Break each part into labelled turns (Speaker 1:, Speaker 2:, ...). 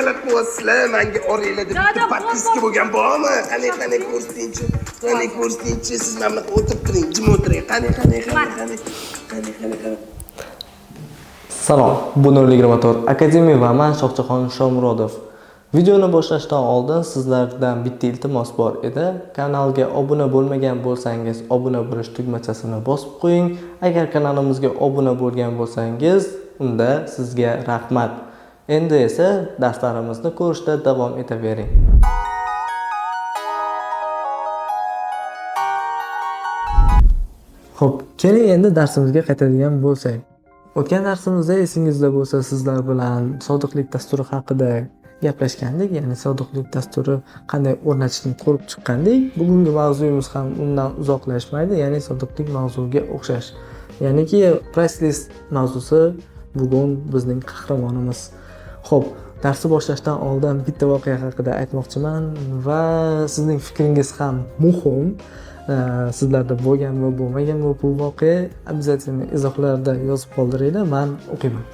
Speaker 1: Nimalar qilyapsizlar? Menga oranglarda bitta подписка bo'lgan bormi? Qani, qani, ko'rsatingchi. Qani, ko'rsatingchi. Siz mana bunaqa o'tirib turing, jim o'tiring. Qani, qani, qani, qani. Qani, qani, qani.
Speaker 2: Salom, bu Nurli 24 Akademiya va man Shohjahon Shomurodov. Videoni boshlashdan oldin sizlardan bitta iltimos bor edi. Kanalga obuna bo'lmagan bo'lsangiz, obuna bo'lish tugmachasini bosib qo'ying. Agar kanalimizga obuna bo'lgan bo'lsangiz, unda sizga rahmat. Endi esa darslarimizni ko'rishda davom etavering. Xo'p, keling endi darsimizga qaytadigan bo'lsak. O'tgan darsimizda esingizda bo'lsa, sizlar bilan sodiqlik dasturi haqida gaplashgandik, ya'ni sodiqlik dasturi qanday o'rnatishni ko'rib chiqqandik. Bugungi mavzuyimiz ham undan uzoqlashmaydi, ya'ni sodiqlik mavzuga o'xshash. Ya'niki price list mavzusi bugun bizning qahramonimiz. Xo'p, darsni boshlashdan oldin bitta voqea haqida aytmoqchiman va sizning fikringiz ham muhim. Sizlarda bo'lganmi, bo'lmaganmi bu voqea, обязательно izohlarda yozib qoldiringlar, men o'qiyman.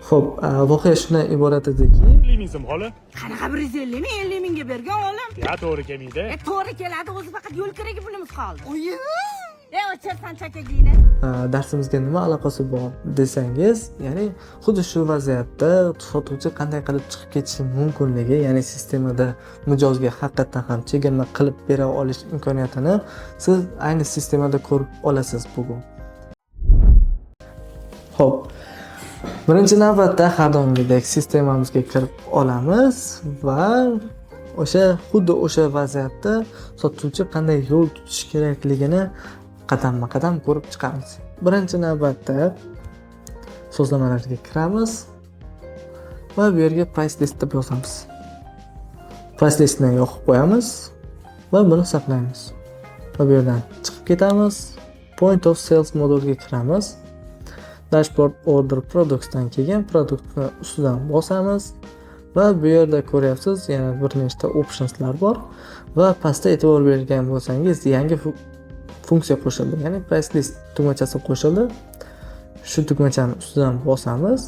Speaker 2: Xo'p, voqea shundan iborat ediki,
Speaker 3: 50 ming so'm xola.
Speaker 4: Qanaqa 150 ming, 50 mingga bergan o'g'lim.
Speaker 3: Ya to'g'ri kelmaydi.
Speaker 4: To'g'ri keladi, o'zi faqat yo'l kiragi pulimiz qoldi. Uyi! O'chirsan chakagini.
Speaker 2: Darsimizga nima aloqasi bor desangiz, ya'ni xuddi shu vaziyatda sotuvchi qanday qilib chiqib ketishi mumkinligi, ya'ni sistemada mijozga haqiqatdan ham chegirma qilib bera olish imkoniyatini siz ayni sistemada ko'rib olasiz bugun. Xo'p, birinchi navbatda har doimgidek sistemamizga kirib olamiz va o'sha xuddi o'sha vaziyatda sotuvchi qanday yo'l tutish kerakligini qadamma-qadam ko'rib chiqamiz. Birinchi navbatda so'zlamalarga kiramiz va bu yerga price list deb yozamiz. Price listni yoqib qo'yamiz va buni saqlaymiz. Va bu yerdan chiqib ketamiz. Point of sales modulga kiramiz. Dashboard order productsdan keyin produktni ustidan bosamiz va bu yerda ko'ryapsiz, yana bir nechta optionslar bor va pastda e'tibor bergan bo'lsangiz yangi funksiya qo'shildi, ya'ni price list tugmachasi qo'shildi. Shu tugmachani ustidan bosamiz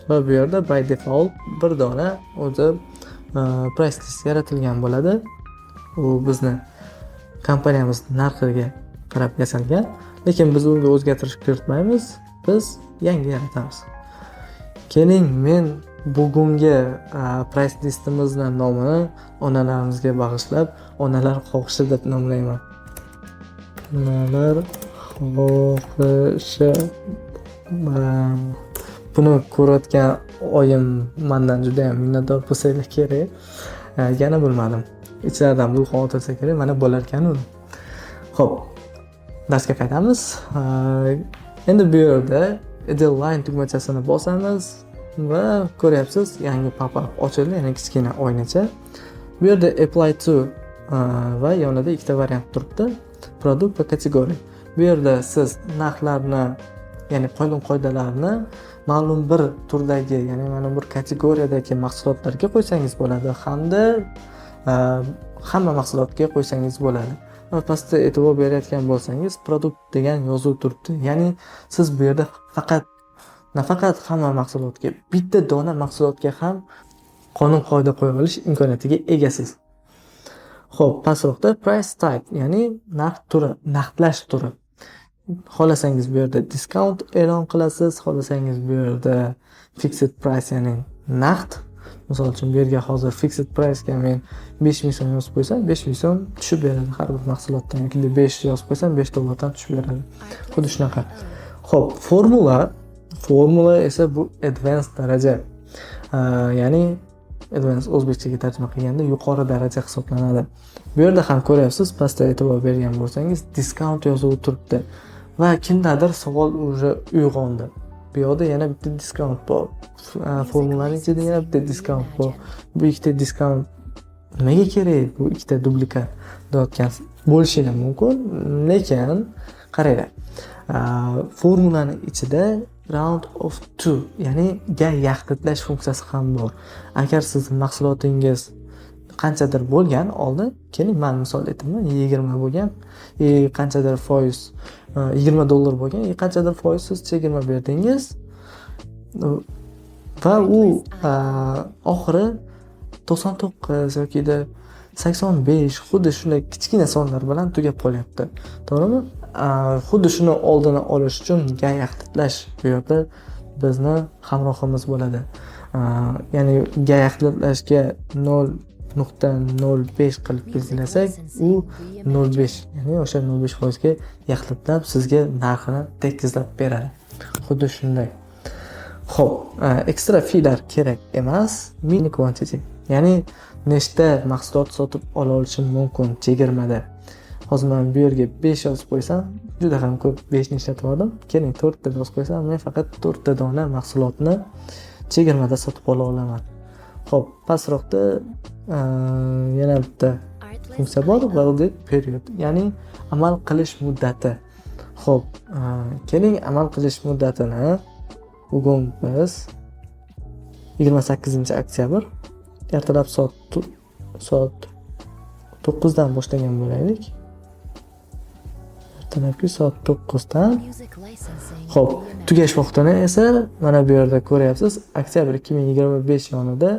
Speaker 2: va bu yerda by default bir dona o'zi price list yaratilgan bo'ladi. U bizni kompaniyamiz narxiga qarab yasalgan, lekin biz unga o'zgartirish kiritmaymiz, biz yangi yaratamiz. Keling, men bugungi price listimizni nomini onalarimizga bag'ishlab onalar xohishi deb nomlayman. Onalar xohishi. Buni ko'rayotgan oyim mandan juda ham minnatdor bo'lsanglar kerak. Yana bilmadim. Ichlaridan bulxon otilsa kerak, mana bo'lar ekan u. Xo'p, darsga qaytamiz. Endi bu yerda Edit line tugmachasini bosamiz va ko'ryapsiz, yangi pop-up ochildi, ya'ni kichkina oynacha. Bu yerda apply to va yonida ikkita variant turibdi. Produkt va kategoriya. Bu yerda siz narxlarni, ya'ni qonun qoidalarni ma'lum bir turdagi, ya'ni ma'lum bir kategoriyadagi mahsulotlarga qo'ysangiz bo'ladi hamda hamma mahsulotga qo'ysangiz bo'ladi. Va pastda e'tibor berayotgan bo'lsangiz, produkt degan yozuv turibdi. Ya'ni siz bu yerda nafaqat hamma mahsulotga, bitta dona mahsulotga ham qonun qoida qo'ya olish imkoniyatiga egasiz. Xo'p, pastroqda price type, ya'ni narx turi, naqdlash turi. Xohlasangiz bu yerda discount e'lon qilasiz, xohlasangiz bu yerda fixed price, ya'ni naqd. Misol uchun bu yerga hozir fixed price ga men 5000 so'm yozib qo'ysam, 5000 so'm tushib beradi har bir mahsulotdan, yoki 5 yozib qo'ysam 5 dollardan tushib beradi. Xuddi shunaqa. Xo'p, formula esa bu advanced daraja. Ya'ni advanced o'zbekchaga tarjima qilganda yuqori daraja hisoblanadi. Bu yerda ham ko'ryapsiz, pastda e'tibor bergan bo'lsangiz, discount yozuvi turibdi. Va kimdadir savol уже uyg'ondi. Bu yoqda yana bitta discount bor. Formulaning ichida yana bitta discount bor. Bu ikkita discount nimaga kerak? Bu ikkita dublikat deyotgan bo'lishi ham mumkin, lekin qaranglar. Formulaning ichida round off to, ya'ni ga yaqinlash funksiyasi ham bor. Agar siz mahsulotingiz qanchadir bo'lgan oldin, keling men misol aytaman, 20 bo'lgan, qanchadir foiz, 20 dollar bo'lgan, qanchadir foiz siz chegirma berdingiz. Va u oxiri 99 yokida 85, xuddi shunday kichkina sonlar bilan tugab qolyapti. To'g'rimi? Xuddi shuni oldini olish uchun yaxlitlash bu yerda bizni hamrohimiz bo'ladi. Ya'ni yaxlitlashga 0.05 qilib belgilasak, u 0.5, ya'ni o'sha 0.5% ga yaxlitlab sizga narxini tekizlab beradi. Xuddi shunday. Xo'p, ekstra feelar kerak emas, mini quantity, ya'ni nechta mahsulot sotib ola olishim mumkin chegirmada. Hozir men bu yerga 5 yozib qo'ysam, juda ham ko'p 5 ni ishlatib oldim. Keling 4 ta yozib qo'ysam, men faqat 4 ta dona mahsulotni chegirmada sotib ola olaman. Xo'p, pastroqda yana bitta funksiya bor, valid period, ya'ni amal qilish muddati. Xo'p, keling amal qilish muddatini bugun biz 28 oktyabr ertalab soat 9 dan boshlagan bo'laylik. Ertalabki soat 9 dan. Xo'p, tugash vaqtini esa mana bu yerda ko'ryapsiz, oktyabr 2025 yonida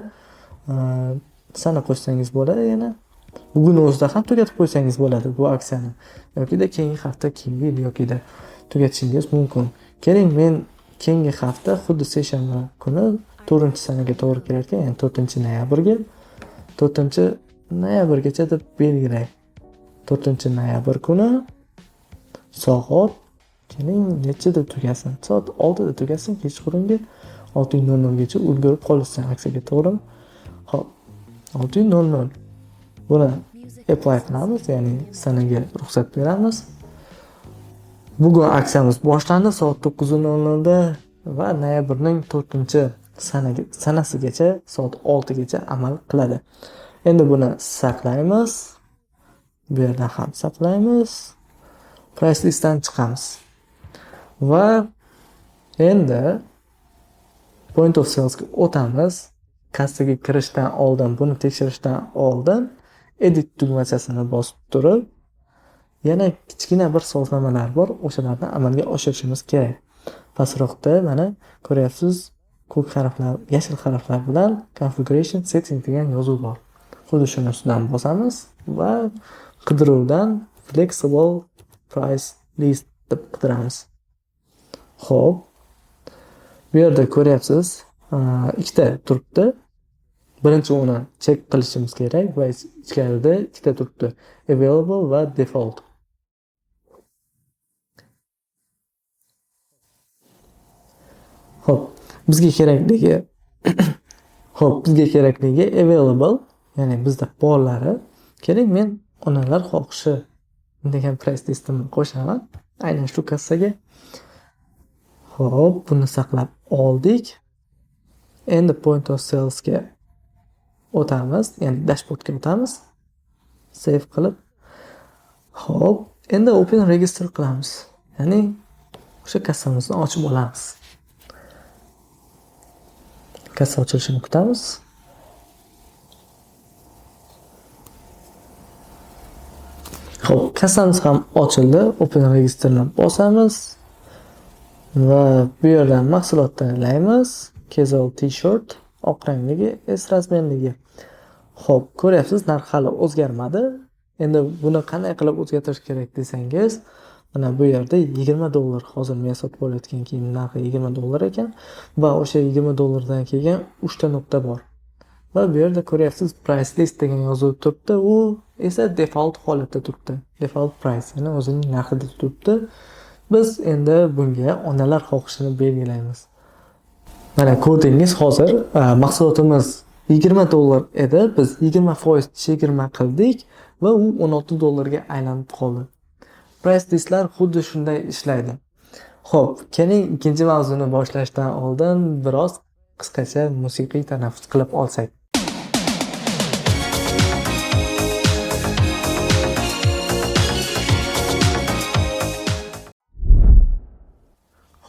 Speaker 2: sana qo'shsangiz bo'ladi yana. Bugun o'zida ham tugatib qo'ysangiz bo'ladi bu aksiyani. Yokida keyingi hafta, keyingi yil yokida tugatishingiz mumkin. Keling, men keyingi hafta xuddi seshanba kuni 4-sanaga to'g'ri kelar ekan, ya'ni 4-noyabrga, 4-noyabrgacha deb belgilay. 4-noyabr kuni soat keling nechida tugasin? Soat 6 da tugasin, kechqurungi 6:00 gacha ulgurib qolishsin aksiyaga, to'g'rimi? Xo'p, 6:00. Buni apply qilamiz, ya'ni sanaga ruxsat beramiz. Bugun aksiyamiz boshlandi soat 9:00 da va noyabrning 4-sanasigacha soat 6 gacha amal qiladi. Endi buni saqlaymiz. Bu yerdan ham saqlaymiz. Price listdan chiqamiz. Va endi point of salesga o'tamiz. Kassaga kirishdan oldin, buni tekshirishdan oldin edit tugmachasini bosib turib, yana kichkina bir sozlamalar bor, o'shalarni amalga oshirishimiz kerak. Pastroqda mana ko'ryapsiz, ko'k harflar, yashil harflar bilan configuration setting degan yozuv bor. Xuddi shuni ustidan bosamiz va qidiruvdan flexible price list deb qidiramiz. Xo'p. Bu yerda ko'ryapsiz, ikkita turibdi. Birinchi uni check qilishimiz kerak va ichkarida ikkita turibdi. Available va default. Xo'p, bizga kerakligi available, ya'ni bizda borlari. Keling, men onalar xohishi degan price listimni qo'shaman aynan shu kassaga. Xo'p, buni saqlab oldik. Endi point of salesga o'tamiz, ya'ni dashboardga o'tamiz. Save qilib. Xo'p, endi open register qilamiz. Ya'ni o'sha kassamizni ochib olamiz. Kassa ochilishini kutamiz. Xo'p, kassamiz ham ochildi. Open registerni bosamiz va bu yerdan mahsulot tanlaymiz. Casual t-shirt, oq rangligi, S razmerligi. Xo'p, ko'ryapsiz, narx hali o'zgarmadi. Endi buni qanday qilib o'zgartirish kerak desangiz, mana bu yerda $20 hozir men sotib olayotgan kiyim narxi $20 ekan va o'sha $20 dan keyin 3 ta nuqta bor. Va bu yerda ko'ryapsiz, price list degan yozuv turibdi. U esa default holatda turibdi. Default price, ya'ni o'zining narxida turibdi. Biz endi bunga onalar xohishini belgilaymiz. Mana ko'rdingiz, hozir mahsulotimiz $20 edi. Biz 20% chegirma qildik va u $16 ga aylanib qoldi. Price listlar xuddi shunday ishlaydi. Xo'p, keling ikkinchi mavzuni boshlashdan oldin biroz qisqacha musiqiy tanaffus qilib olsak.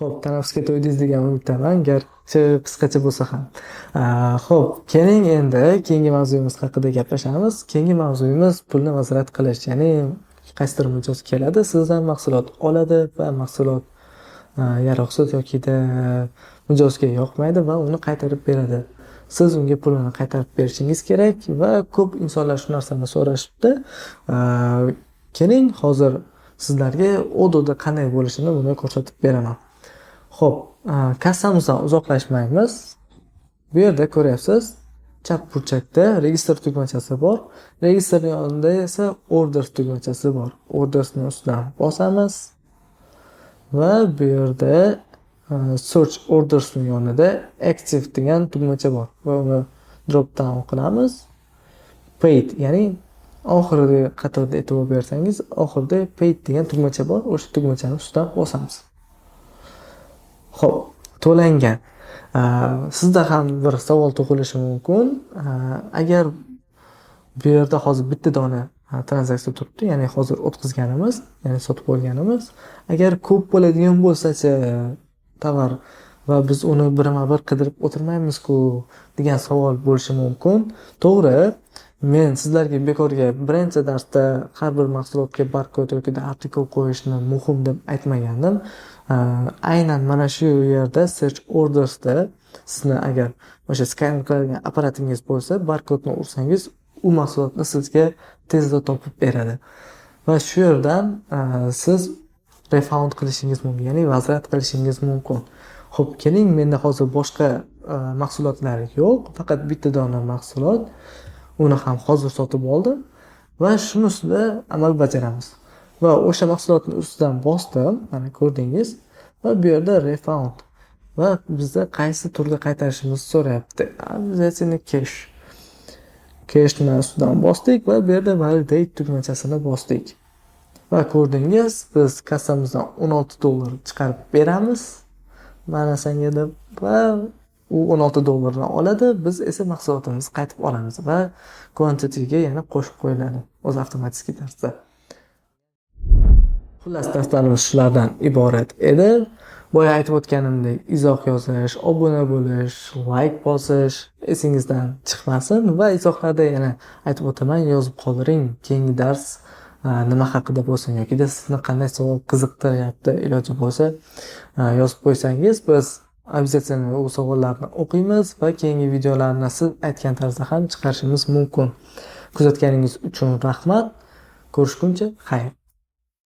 Speaker 2: Xo'p, tanaffusga to'ydingiz degan umiddaman, garchi qisqacha bo'lsa ham. Xo'p, keling endi keyingi mavzuyimiz haqida gaplashamiz. Keyingi mavzuyimiz pulni vazrat qilish, ya'ni qaysidir mijoz keladi, sizdan mahsulot oladi va mahsulot yaroqsiz yokida mijozga yoqmaydi va uni qaytarib beradi. Siz unga pulini qaytarib berishingiz kerak va ko'p insonlar shu narsani so'rashibdi. Keling, hozir sizlarga Odooda qanday bo'lishini buni ko'rsatib beraman. Xo'p, kassamizdan uzoqlashmaymiz. Bu yerda ko'ryapsiz, chap burchakda register tugmachasi bor. Registrning yonida esa orders tugmachasi bor. Ordersni ustidan bosamiz va bu yerda search ordersning yonida active degan tugmacha bor va uni drop down qilamiz. Paid, ya'ni oxirgi qatorda e'tibor bersangiz, oxirida paid degan tugmacha bor. O'sha tugmachani ustidan bosamiz. Xo'p, to'langan. Sizda ham bir savol tug'ilishi mumkin. Agar bu yerda hozir bitta dona tranzaksiya turibdi, ya'ni hozir o'tkazganimiz, ya'ni sotib olganimiz. Agar ko'p bo'ladigan bo'lsa-chi tovar va biz uni birma-bir qidirib o'tirmaymiz-ku degan savol bo'lishi mumkin. To'g'ri, men sizlarga bekorga birinchi darsda har bir mahsulotga barkod yoki artikul qo'yishni muhim deb aytmagandim. Aynan mana shu yerda, search ordersda sizni agar o'sha skaner qiladigan apparatingiz bo'lsa, barkodni ursangiz, u mahsulotni sizga tezda topib beradi. Va shu yerdan siz refund qilishingiz mumkin, ya'ni возврат qilishingiz mumkin. Xo'p, keling, menda hozir boshqa mahsulotlar yo'q, faqat bitta dona mahsulot. Uni ham hozir sotib oldim va shuni ustida amal bajaramiz. Va o'sha mahsulotni ustidan bosdim, mana ko'rdingiz, va bu yerda refund va bizda qaysi turda qaytarishimizni so'rayapti. Обязательно cash. Cashni ustidan bosdik va bu yerda validate tugmachasini bosdik. Va ko'rdingiz, biz kassamizdan 16 dollar chiqarib beramiz. Mana senga deb, va u 16 dollarni oladi, biz esa mahsulotimizni qaytib olamiz va quantityga yana qo'shib qo'yiladi o'zi avtomatik tarzda. Xullas, darslarimiz shulardan iborat edi. Boya aytib o'tganimdek, izoh yozish, obuna bo'lish, layk bosish esingizdan chiqmasin va izohlarda yana aytib o'taman, yozib qoldiring, keyingi dars nima haqida bo'lsin yokida sizni qanday savol qiziqtiryapti, iloji bo'lsa yozib qo'ysangiz, biz обязательно u savollarni o'qiymiz va keyingi videolarni siz aytgan tarzda ham chiqarishimiz mumkin. Kuzatganingiz uchun rahmat. Ko'rishguncha xayr.